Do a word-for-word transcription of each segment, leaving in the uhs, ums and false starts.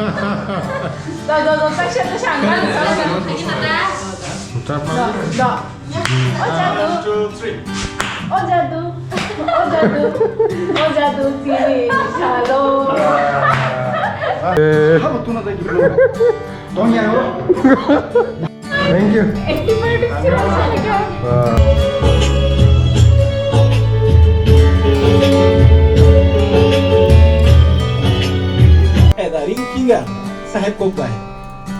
Do, do, do, tak się to siang, tak się. Do, do. O jadu. O jadu. O jadu. O jadu, tini salo. Eh. Thank you. Happy birthday, Sir. Wow. Eh, da ring finger, saheb kok bai.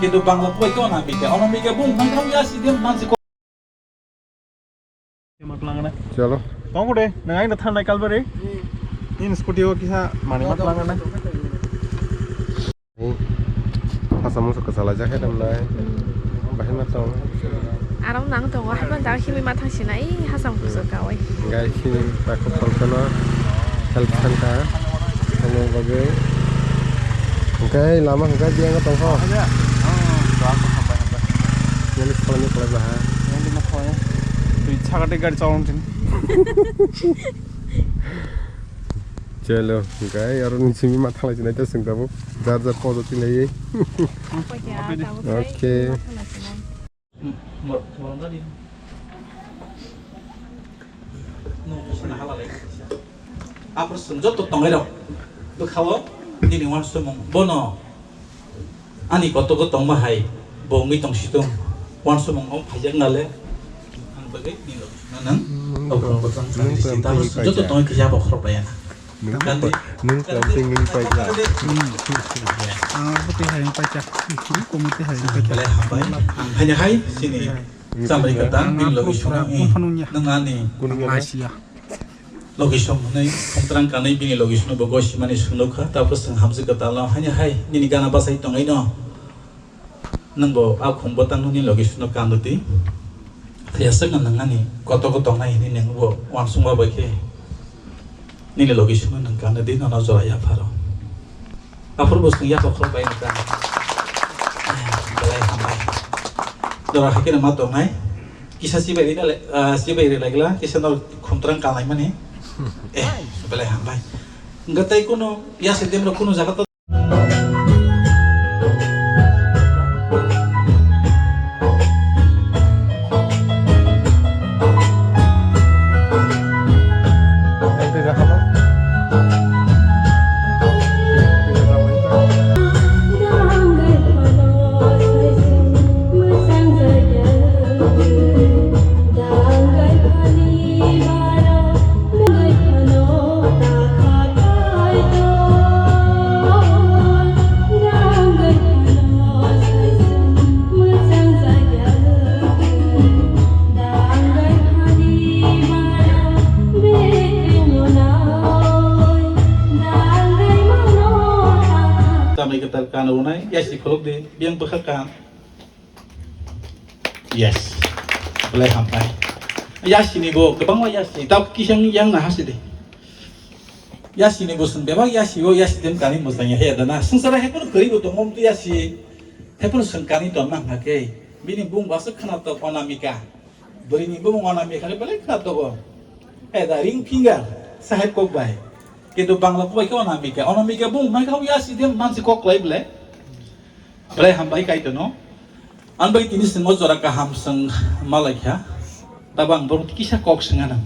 Kintu Bangla kok bai khe onamika, onamika bung nang thang ya si dem mansi kok. Chalo. Tong de, nang ai na than nai kalbari. In scooty o kisa mani mat lang na. Hasa mungsa kwchalaijak hai tong nai. Bahai ma tong. Arong nang tongo, hai ma dang himwi ma thang sinai, hasa mungsa kawai. Gai himwi ta kok tong sono help thang kha. Omo bagwi. Hwnkhe lama hwnkhe biyang tong kho. Neli salani khlai baha. Twi sakate gari chalong chini. Chalo, guys, aro ni simi ma thalai sinai ta sing tabuk. Jar jar podo tilai. Okay. Apor sung joto tongai rok. Bwkhao nini wansukmung bono. Ani kotogo tongma hai bo wngwi tong situng. Wansukmung o phaijak nale. Ang bagwi nini logisno nang. Nung tong, nung tong, twi joto paikha. Tongo kisa bo khorok laiya na. Nung tong, nung tong, twi wngwi paikha. Ang bo twi hai wngwi paikha. Komo twi hai wngwi paikha. Belai hambai. Ang haino hai sini chamri kwtal nini logisno nung ani. Logisno hwnwi khumtrang kanwi bini logisno bo gosimani swnglwkha, tapos chwng hamjwk kwtal no haino hai nini gana bachai tongwi no nwng bo a khum bwtang nini logisno kan rwdi. Phiyaswk no nwng ani kotogo tongnai hinwi nwng bo uansukma bai khe nini logisno nwng kan rwdi nono jora yapharo. Aphuru bo chwng yaphar khorok bai nwng kan. Belai hambai. Jora hai kheno ma tongnai. Kisa sibai rina le, ah, sibai rina gila, kisa no khumtrang kalai mani. Eh, belai hambai. Hwnkhe tei kunu yasi demro kunu jaga to. Tamni kwtal kan rwnai, yasi khuluk di, biyang bwkha kan. Yes. Belai hambai. Yasi ni bo kwbangma yasi, tao kisang yang na hasi di. Yasi ni bo sung bebak yasi o, yasi dem kani mwchang ya he da na. Swngchar hai phano kwrwi bo tongo, omo twi yasi. Hai phano swng kani ton na hwnkha khe. Bini bung basa khwna to onamika. Bwrwi ni bumung onamika khe belai khwna togo. Hai da ring finger, saheb kok bai. Kintu Bangla kok bai khe onamika. Onamika bung hwnkha khe yasi dem mansi kok lai belai. Belai hambai Kaitorno. Ang bai tini swngo jora kaham swng malaikha. Tabo ang borok kisa kok swngna nang.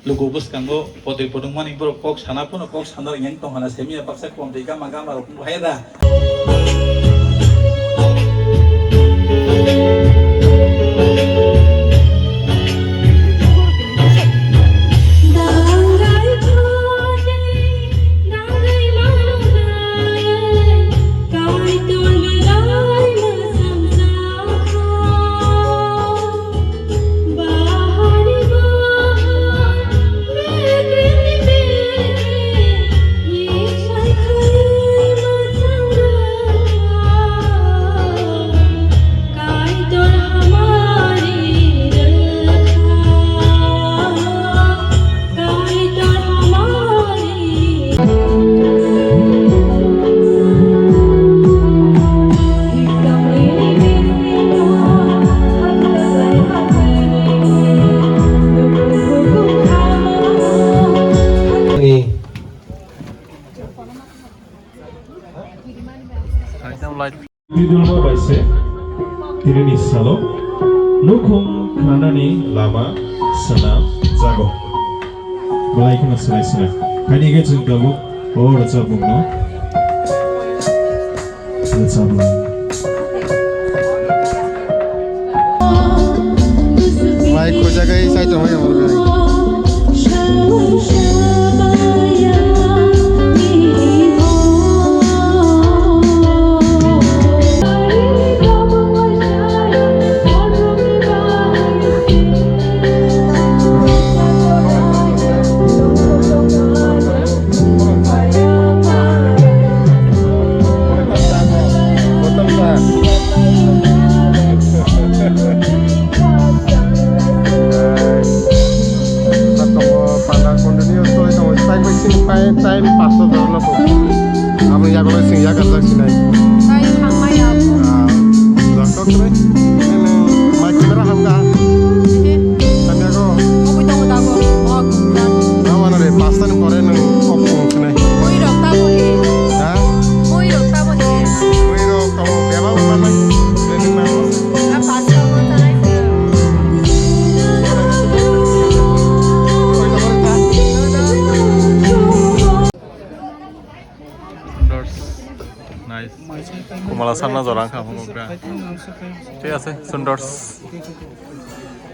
Luku bwskango potwi pudungmani borok kok sana phano kok sana rwngya tong hana semiya baksa kom twi gama gama rok phai da. Ekdam light. Bidulma bai se tinini salo nukhung khanani lama swnam jago. Belai kheno swlai swlai. Haini khe chwng tabuk o rwchapmungno rwchapmung. Mai khujagwi chai tongmani omo. Tongo, panda continue choli tongo, strike bai sini pai time pasta jorno bo. Abo yago bai sini yakarjak sinai. Tai thangmaya. Ah, jorto kre. Ene, mai camera hamga. Ehe. Hamya go. Oboi tongo dago. Oh, kumda. Awana re, pasta ni pore nung off tong sinai. Boi rok tamo he. Ha? Boi rok tamo he. Boi rok tamo, bebak bebak nai. Training nango. Sundors. Nice. Kumala sanna jora wngkha phunukra. Thik ase, Sundors.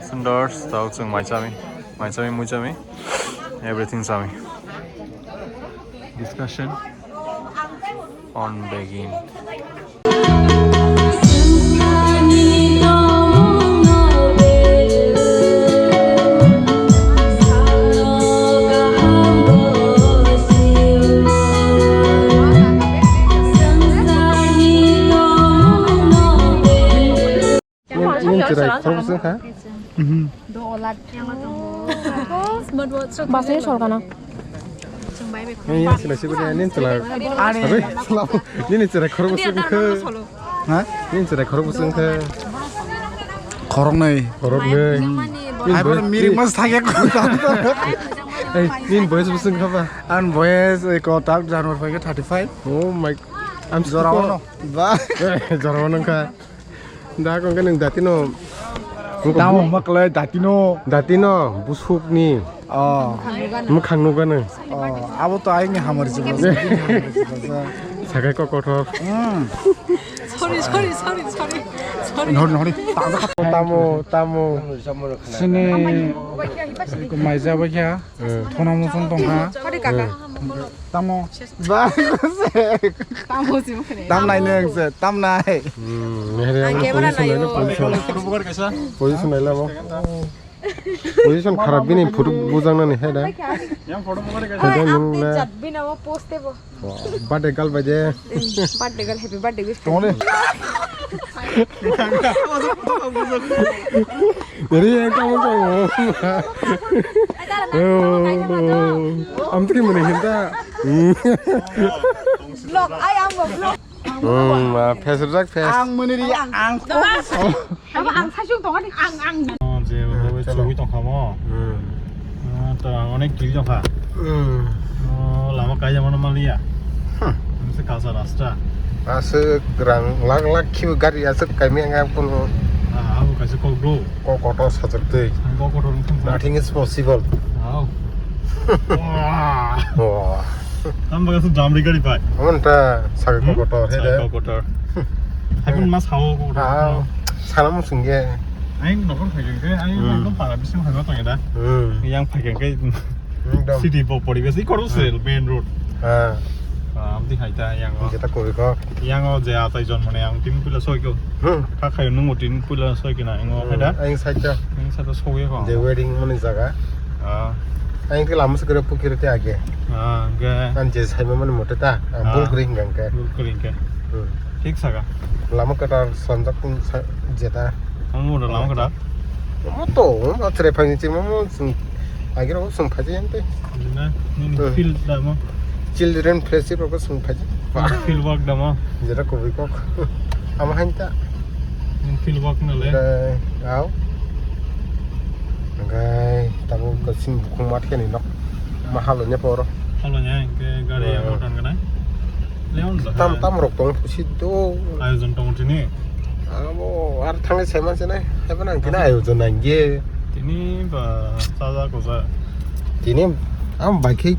Sundors, tao chwng mai chami. Mai chami, mui chami. Everything chami. Discussion on begging. Nini chwrai khorokbwswk wngkha? Mhm. Basai sorkana. Nini chwrai sibiri nini chwrai. Ani. Abe, chwla. Nini chwrai khorokbwswk wngkha? Ha? Nini chwrai khorokbwswk wngkha? Khoroknwi. Khoroknwi. Hai, bono mirik mas thangya. Ei, nini boyes bwswk wngkha ba? Ani boyes, eh, ko tak January phaikhe thirty five. Oh my. Am jora ono. Ba. Jora ono wngkha. Da kong khe nwng datino. Tamo maklai datino. Datino busukni. Oh. Mwkhang nukgano. Oh, abo to aini hamar jibo. Sakai kok kothor. Hmm. Sorry, sorry, sorry, sorry. Sorry. Nori, nori. Tamo, tamo. Sini. Maija bai kha. Hmm. Thona muchung tongkha. Sorry, kaka. Tamo. Ba, tamo si mukhe. Tam nai neng se, tam nai. Hmm, nehre ang ang camera position nai nai, o. Position. Photo bugar kaisa. Position nai labo. Position kharap bini photo bujang nani hai da. Yang photo bugar kaisa. Hai da, ang nung le. Jat bina o post bo. Wah, birthday girl bai de. Birthday girl, happy birthday wish. Tong le. Dari yang kamu kamu. Am tiki muni hinta. Vlog, ai ang bo vlog. Hmm, ma, face rwjak, face. Ang muni ri, ang. Aba ang sasung tong ani, ang, ang. Oh, je, hmm, chalo. Chogwi tong kha mo. Hmm. Ah, to ang onek kil tong kha. Hmm. Oh, lama kaijak mano maliya. Hmm. Ang se kacha rasta. Aswk rang lak lak khibi gari aswk kaimi ang kono. Ah, abo kaisa kok do. Kok kotor sajak twi. Ang kok kotor wngkha. Nothing is possible. Wow. Wah. Wah. Ang baga su damri gari pai. Amon ta saka kok kotor he de. Saka kok kotor. Hai pun mas hao kok kotor. Ah, sana mo sungge. Ang nokon phai ke, ang hmm, ekdom para bising phai ma tong da. Hmm. Yang phai ke. Ekdom. City bo poribesh, i kotor se, hmm, main road. Ha. Amti hai ta yang o. Jeta kori ko. Yang o je atai jon mane ang tin puila soi ko. Hmm. Kha khayo nung o tin puila soi kina yang o, hmm, hai da. Ang sai ta. Ang sai ta soi ko. Je wedding mani jaga. Ah. Ang ti lama se kore pukir te age. Ah, ge. Ang je sai mani mote ta. Ang, ah, bul kring gang ke. Bul kring ke. Hmm. Thik saka. Lama kwtal swngjak tong sa-, jeta. Omo da lama kwtal? Omo to, omo chwrai phai ni chini omo chwng agir omo chwng phai jai ante. Na, nini, hmm, field da mo? Children fellowship rok chwng phai jai. Nini field work da mo? Jeta kubui kok. Ama hain ta. Nini field work na le? Dai, au. Gai, tamo kasing bukung mat khe ni nok. Ma halo nya poro. Halo nya, ke gari, hmm, amo tan kana? Tam tam rok tong pusi do. Ayojon tong tini. Amo ar thangni saiman sinai. Haibo nang tini ayojon nang ye. Tini ba chaja ko ja. Tini am bai khe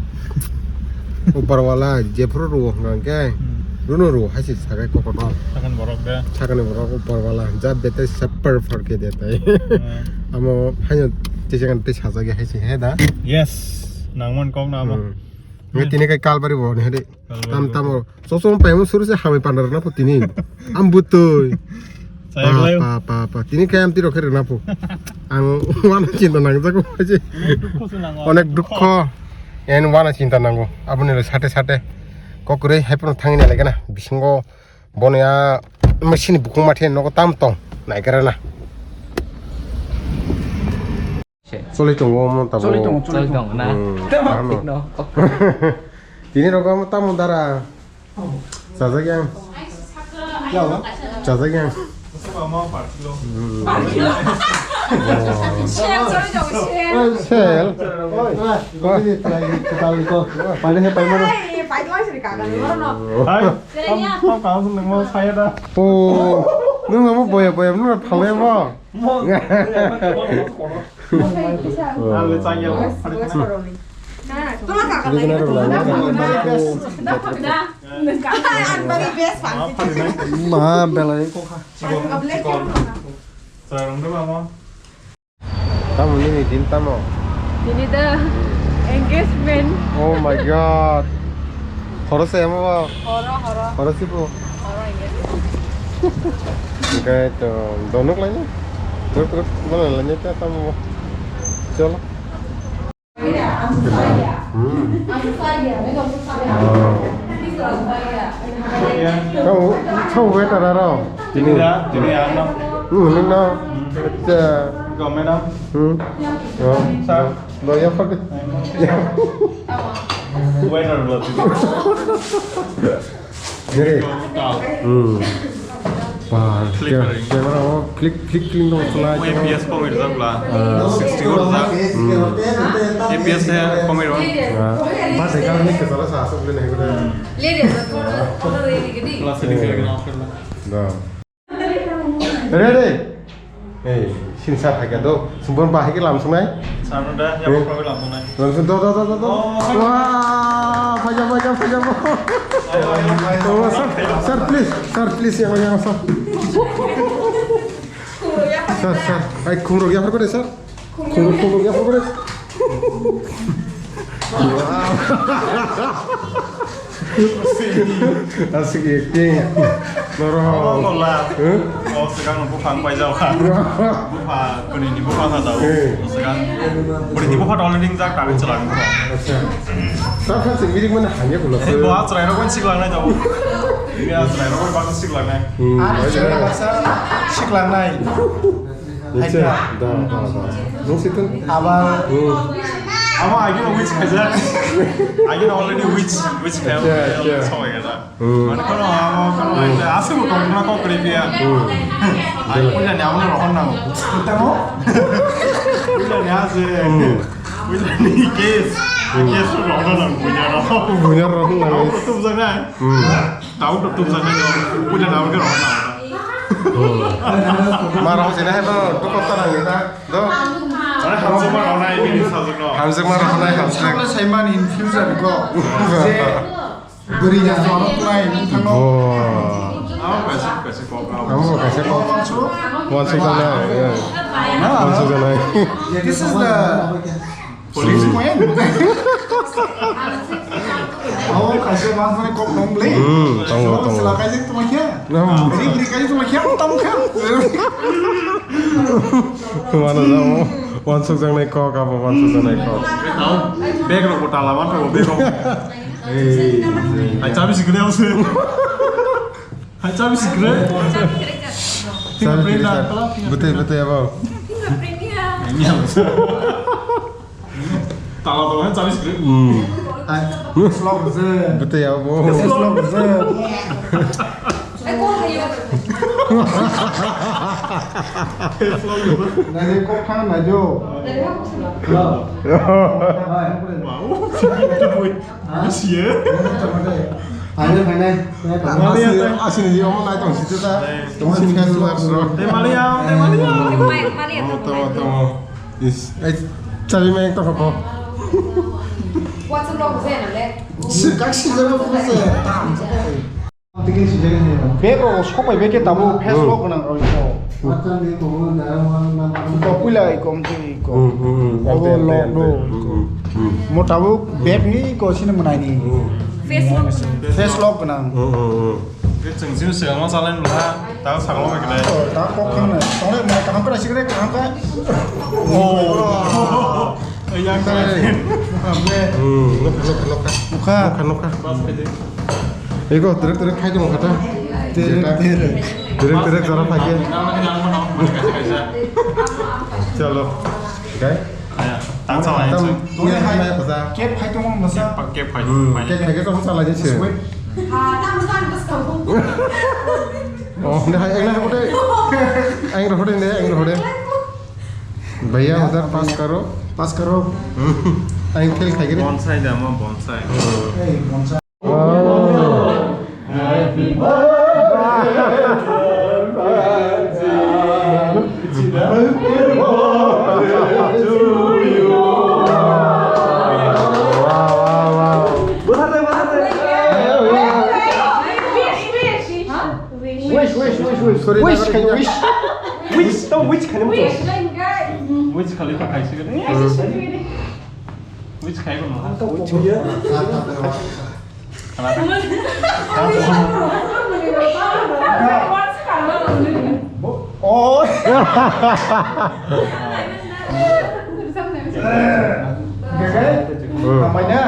upar wala jephru ru hwnkha khe. Hmm. Runo ru haisi sakai kokoto. Sakani borok de. Sakani borok upar wala. Ja bete super far khe de tai. Hmm. Amo haino tisangan tei sajagya haisi he da. Yes. Nangman kok na amo. Hmm. Nge tini kai kalbari bo ne hede. Kalbari tam bo. Tamo. Sosom paimo suru se hamai pandar na po tini. Am butoi. Saya Pa, kelai. Pa, pa, pa. Tini kai am tiro khere na po. Ang wana chinta nang jago je. Dukho se nango. Onek dukho. En wana chinta nango. Aboni le sate sate. Kokore hai pono thangina legana. Bisingo bono ya machine bukung mathe nogo tam tong. Naikarana. Choli tongo omo tamo. Choli tongo, choli Choli tongo. Tongo na. Hmm. Tamo Ano. Tik no. Tini rogo omo tamo dara. Chajak yang. Yawa. Chajak yang. Hmm. Shell, choli tongo, shell. Shell. Oi. Oi. Oi. Pai de he pai mano. Hai, pai de sini kaka ni mano. Hai. Tam tam kamu seneng mau saya dah. Oh. Nung kamu boya boya nung phalai mo. Ma belai kokha. Tamo nini din tamo? Ini dah engagement. Oh my god. Horo se amo ba? Horo, horo. Horo sibo. Horo engagement. Oke to donok lainai. Terus terus mana lainai ta tamo. Chalo. Hmm. Oh. Kau, kau waiter aro. Tini da, tini ano. Hmm, ini no. Acha. Go madam. Hmm. Oh. Sir. Lo ya pakai. Waiter lo. Gere. Hmm. Ba, Flickering. Camera o flick flick flick dong sala. Mo F P S komoi rijak bla. Ah. Sixty o rijak. Hmm. F P S se komoi ro. Ah. Ba de kal ni kesala sa asuk le nai gure. Class Hmm. Ready. Hey, sini sir hai do. Sumpon ba hai ke lam sunai. Sano da, ya, eh, problem sunai. Lam sun do do do do do. Oh, wah, faja faja faja. Oh, sir, sir, please, sir, please, ya, ya, sir. Sir, sir, ai khumrok ya, sir. Khumrok, khumrok ya, sir. Asik acting. Loro. Oh, no, la. Huh? Oh, sekarang buphang pai jao kha. Bupha, kuni ni bupha kha jao. Eh. Sekarang kuni ni bupha already jak kami chelang. Acha. Sir, sir, sir, meeting mana hanya kula. Eh, bo achrai ro kon siklang nai jao. Ini achrai ro kon bak siklang nai. Hmm. Achrai ro kon siklang nai. Niche, da, da, da. Nung situng? Aba. Hmm. Aba, I can always khaja. I can already which, which kind of Yeah, yeah. Song I got. Hmm. Mane kono, amo, kono, Hmm. Ase mo kono, kono, kono, kono, Hmm. Ai, puja ni amo rohon na mo. Puta mo? Puja ni ase. Hmm. Puja ni case. Hmm. Case rohon na mo, puja rohon. Puja rohon na mo. Amo, tu puja na. Hmm. Tau tu tu sana yo, puja na ke rohon na. Hmm. Ma rohon sini hai ba, tu kota na ni ta. Do. Are hamjak ma rohon na ini sajak no. Hamjak ma rohon na hamjak. Saiman in future ko. Je beri ya rohon na ini tang. Oh. Amo kaisa kaisa kok. Amo kaisa kok. Wansuk jana. Wansuk jana. This is the Police point. Oh, kaisa mas mane kok tong beli. Hmm, tongo, tongo. Sela kaisa tong kya? Hmm. Beri beri kaisa tong kya? Tong kya? Mana jamo? Wansuk jang nai kok, abo wansuk jang nai kok. Bag rok tala man rok bag rok. Hey, hey. Ai chabi sikre ause. Hai, chabi sikre. Chabi sikre. Fingerprint da, kala fingerprint. Betul, betul ya, Bang. Fingerprint ya. Ini apa? Tala tala hai chabi sikre. Hmm. Hai, slow je. Betul ya, Bang. Slow je. Eh, kok hayo? Slow je. Nai kok khang nai jo. Dari aku sana. Wow. Hai. Ini sih ya. Asini, asini di omo nai tong situ ta. Tong sini kasu bak bro. Tei maliya, tei maliya. Tamo, tamo. Is, ai, chari main to ko. What's wrong with that? Si, kaksi jana ko se. Tam, tam. Bag rok sok bai bag khe tabuk face lock gwnang rok iko. Iko puila iko, mtwi iko. Obo lock do iko. Mo tabuk bag ni iko sini mwnai ni. Face lock gwnang. Face lock gwnang. Chwng sini swkang ma chalai nula, ta saklo bai kwnai. Ta kok khang na. Tongnai mwnai kaham khe sikre kaham khe. Oh. Yang ta. Nokha, nokha, nokha. Nokha. Nokha, nokha. Ego, terek, terek, khai dong, kata. Terek, terek. Terek, terek, jara phai khe. Chalo. Gai? Tam sama tam, ini hai, hai, apa sa? Kep hai tong masa. Kep hai. Hmm, kep hai khe tong salai se. Oh, ini hai, ini hai, hote. Aing rohode ne, aing rohode. भैया, उधर पास करो। पास करो। Aing fail khai khe. Bonsai da, mo bonsai. Hey, bonsai. Wish, wish, wish, wish. Sorry, wish, sorry. Wish, wish. Wish, to wish khaina muchung. Wish Khalifa khai se. Wish khai ko no. Oh. Hambai na.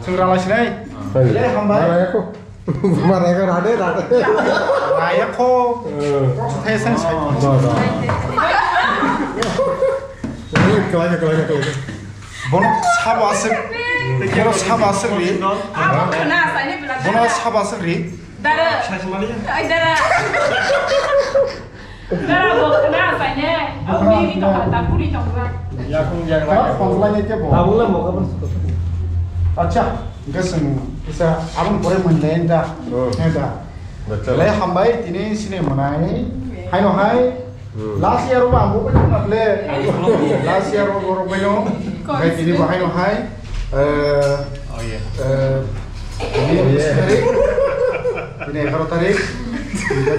Chwng rala sinai. Hambai. Mara ka rade, rade. Raya ko. Kok sa thai san sai. Ba, ba. Kalai, kalai, kalai. Bono sabo aswk. Bono sabo aswk ri. Bono sabo aswk ri. Dara. Ai, dara. Dara bo khna sai ne. Au ni ri to ha ta puri to ga. Yakung yakra. Khonslai ne ke bo. Abung la moka bas. Acha, gasung kisa abung pore mande enda. Hmm. Enda. Betul. Le hambai tini sini manai. Hai no hai. Hmm. Last year ba ambo ko na le. Last year ro ro bai no. Hai tini ba hai no hai. Eh, oh yeah. Eh, ini oh yeah. Ini egaroh tarik.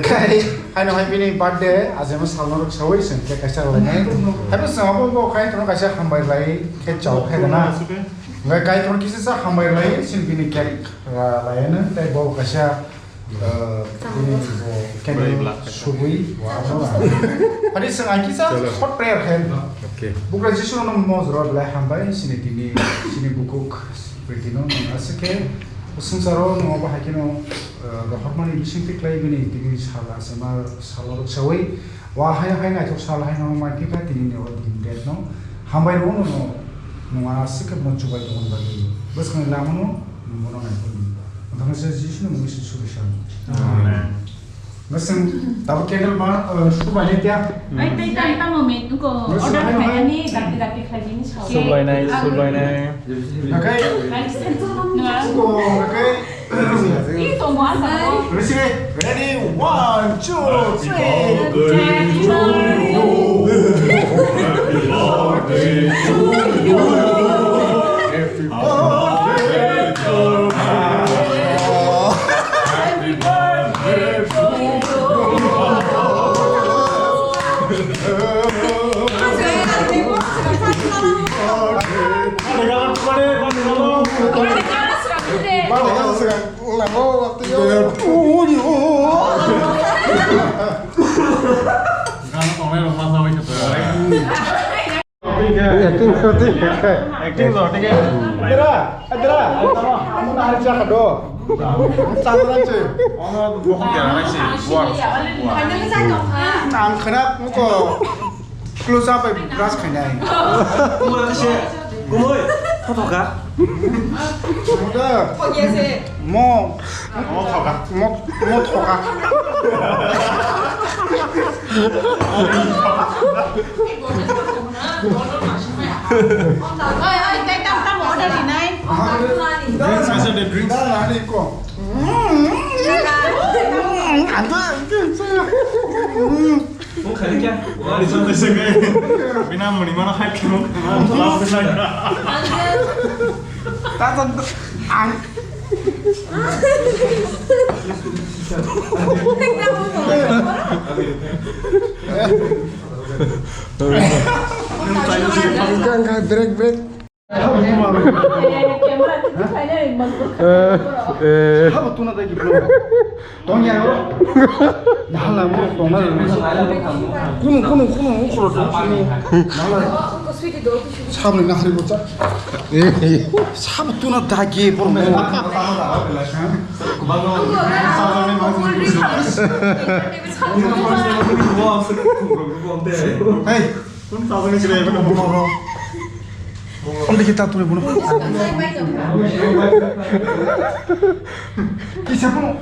Kai. Haino hai bini birthday, ajemo salno rwksawi chwng cake kaisa rwlainai. Haibo chwng abo bo Kaitorno kaisa hambai rwlai khe chao khe gana. Hwnkhe Kaitorno kisa sa hambai rwlai chwng bini cake rwlaino, tei bo kaisa, uh, bini bo candle subui wa abo. Adi chwng ang kisa short prayer khe. Okay. Bugra Jisu no mojro belai hambai chini tini, chini bukuk pritino nang aswk khe swngcharo no bo hai kheno, uh, rohormani bisingtwi khlai bini tini sal aswma salo rwksawi. Wa hai hai naithok sal haino mankhe kha tini ni o din date no. Hambai rwno no nwng aswk khe no chubai tongmani bagwi. Bwskangni lamano nwng bono naikolni. Ang thangna se Jisu ni mungwi se suri sano. Amen. Ngasing tabuk candle ma, uh, subai ne tiya. Ai, tei tang tamo me duko order khainani dakti dakti khlaibini sao. Subainai, subainai. Nakai. Nwa. Suko, nakai. Ih, tongo, asa ko. Ready, ready, one, two, three. Happy birthday to you. Happy birthday to you. Happy birthday to you. Acting, acting. Acting lo, acting. Dara, dara. Amo na hari chakha do. Chakha se. Ang khana muko. Close up bai brush khainai. Kumui se, kumui, photo ka? Mo. Mo thoka. Mo, mo thoka. Oi, oi, tei tam tam order rinai. Drinks, I said the drinks. Drinks, I said the drinks. Bina muni mana khai khemo. Tata ang. Break, break. Eh, eh. Habo tuna dagi bro. Tong ya bro. Nahala mo tong na. Kunu, kunu, kunu, kunu, kunu. Nahala. Sabni nahari bocha. Eh, eh. Sabo tuna dagi bro. Hey. Ang dikhe ta tuni bono. Kisa bono.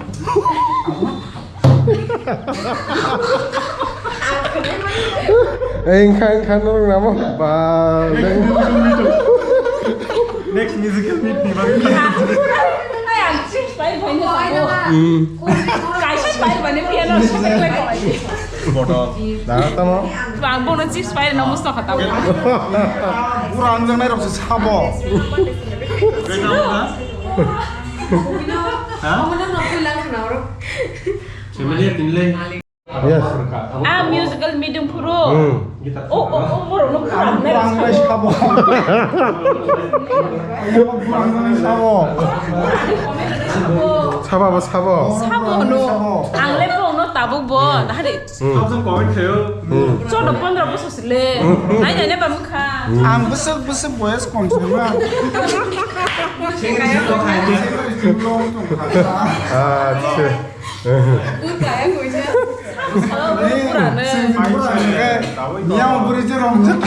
Engkha, engkha norok namo. Ba. Next musical meet ni bagwi. Ang chips pai pai no sabo. Hmm. Kaisa pai bani piano. Bodo. Da tamo. Bang bono chips pai no musto khata. Bura ang jangnai rok se sabo. Ha? Family tinle. Yes. Ah, musical meeting phuru. Hmm. Oh, oh, oh, borok no phuru ang nai sabo. Sabo. Sabo bo sabo. Sabo no. Ang le borok no tabuk bo. Dahari. Hmm. Chodo pondro bosor sile. Hmm. Nai nai ne bamukha. Hmm. Ang bwswk bwswk boyes kom sima. Acha. Yang buri je romjak.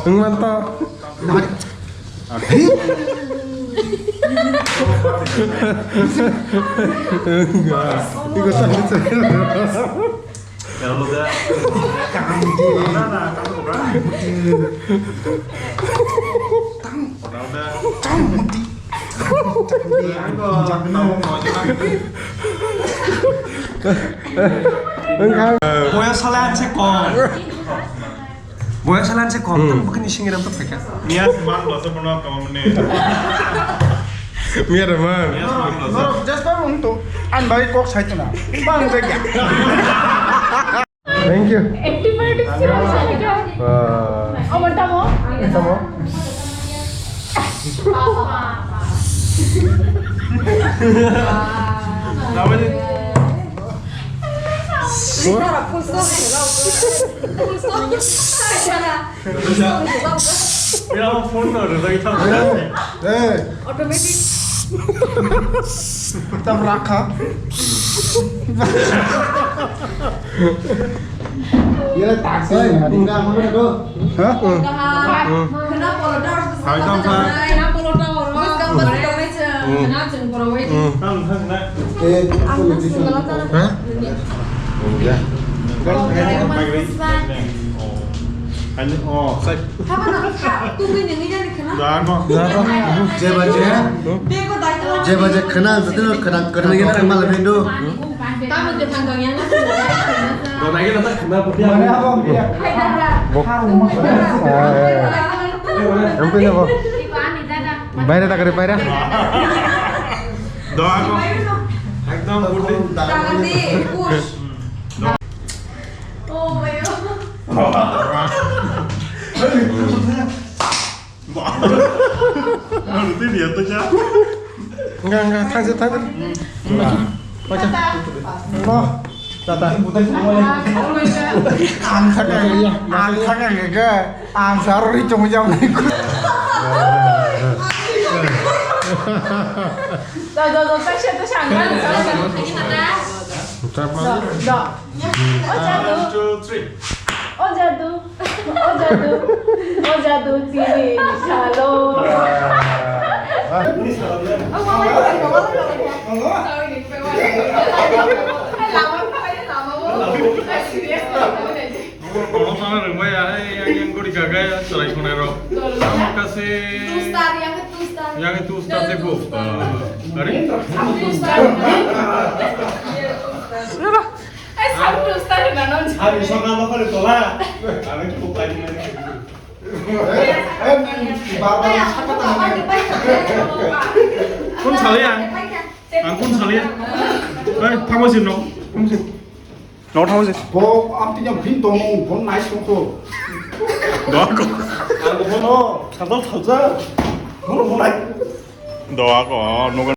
Wngman to. Iko sa. Boyos salan se kom. Boyos salan se kom. Hmm. Tamo bwkhani singiram to phaikha. Miya se man loso bono kom ne. Miya re man. Miya se man loso. Norok just ba mung to. An bai kok sai tuna. Bang je kya. Thank you. Active participation. Wah. Oh, mantap, oh. Mantap, oh. Apa sih? Full stop. Full stop. Mira, phone no, no, no. Eh. Automatic. Tam rakha. Yela taksi. Oi, tinggal mana tu? Hah? Kena polo dah. Hai, tam sa. Kena polo dah. Terus gambar segala macam. Kena cengkoro itu. Tam, tam, na. Eh, aku nanti sana. Hah? Ya. Kan, kan, kan. Kan, oh, saya. Apa nak? Tunggu ni, ni jadi kena. Dah, kok. Dah, kok. Jai baje. Bego dah itu. Jai baje kena, betul kena, kena, kena, kena malam itu. Kamu dia tanggang yang. Kau lagi datang kena putih. Mana apa? Hai dah. Bok. Ah, ya, ya. Sampai ni, bok. Ibu Ani dah dah. Bayar tak ada bayar? Doa aku. Ekdom putih. Jangan di push. Oh, bayo. Enggak, enggak, tahan, tahan. Baca. Oh, tata. Ang sakang, iya. Ang sakang, iya. Ang saruri chungu jam nai ku. Do, do, do, tak siya, tak siya, ang sakang. Tapa. Do, do. O jadu. One, two, three. O jadu. O jadu. O jadu tini salo. Kono sana rwngbai ya, yang, yang gori gaga ya, chwrai khonai rok. Tamo kasi. Two star, yang ke two star. Yang itu start deh, Bu. Ah, hari? Hai, sabtu start na non. Hari sokal apa itu lah? Hari cukup lagi. Kun salian? Ang kun salian? Hai, tamo sih no. Tamo sih. No, tamo sih. Bo, am tiga pin tong, bo nai songko. Doa ko. Ang bo no, sadal salsa. Bo no nai. Doa ko, no.